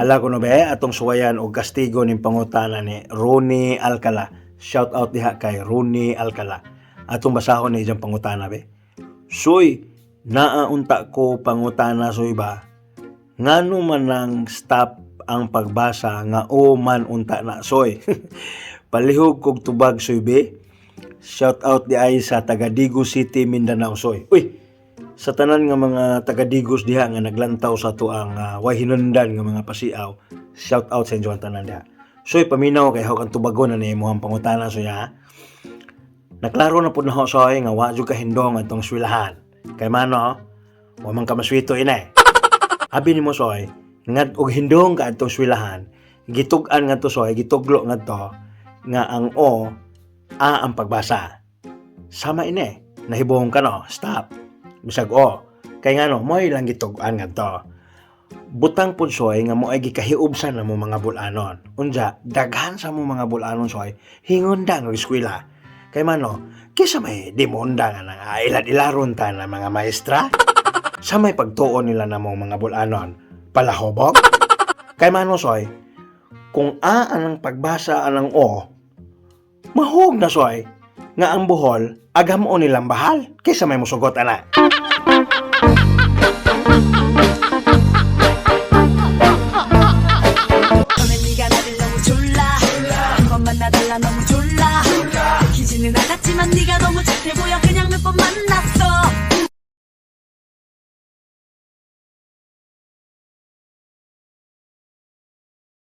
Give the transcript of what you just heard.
Hala kuno be, atong suwayan og kastigo ning pangutana ni Ronnie Alcala. Shout out diha kay Ronnie Alcala. Atong basahon ni iyang pangutana be. Soy, naa unta ko pangutana, soy ba? Ngano man nang stop ang pagbasa nga o man unta na, soy? Palihog kog tubag, soy be. Shout out di ay sa taga Digos City, Mindanao, soy. Uy, sa tanan nga mga taga Digos diha nga naglantaw sa atoang way hinundan nga mga pasiaw, shout out sa inyo ang tanan diha. Soy, paminaw kay hawak ang tubagon na ni imong pangutana, soy, ha. Naklaro na pud na ho, soy, nga wa jud ka hindong atong eskwelahan. Kay mano, wa man ka maswito ina. Abi nimo, soy, ngad og hindong ka atong eskwelahan, gitug-an ngadto, soy, gituglo ngadto nga ang O A ang pagbasa. Sama ini, nahibuhong ka no, stop. Bisag O. Kay ngano, mo lang gitug-an ngadto. Butang pud, soy, nga mo ay gikahiubsan na mo mga bulanon. Unja, daghan sa mo mga bulanon, soy, hingonda nga eskwela. Kay mano, kisa may dimonda nga nang ilad-ilaron ta na mga maestra. Sa may pagtuon nila na mong mga bulanon, palahobog. Kay mano, soy, kung A anang pagbasa anang O, mahog na, soy, nga ang buhol, agam o nilang bahal, kaysa may musugot ana. 처음엔 네가 나를 너무 졸라 한 번만 나달라 너무 졸라 들키지는 않았지만 네가 너무 착해 보여 그냥 몇 번 만나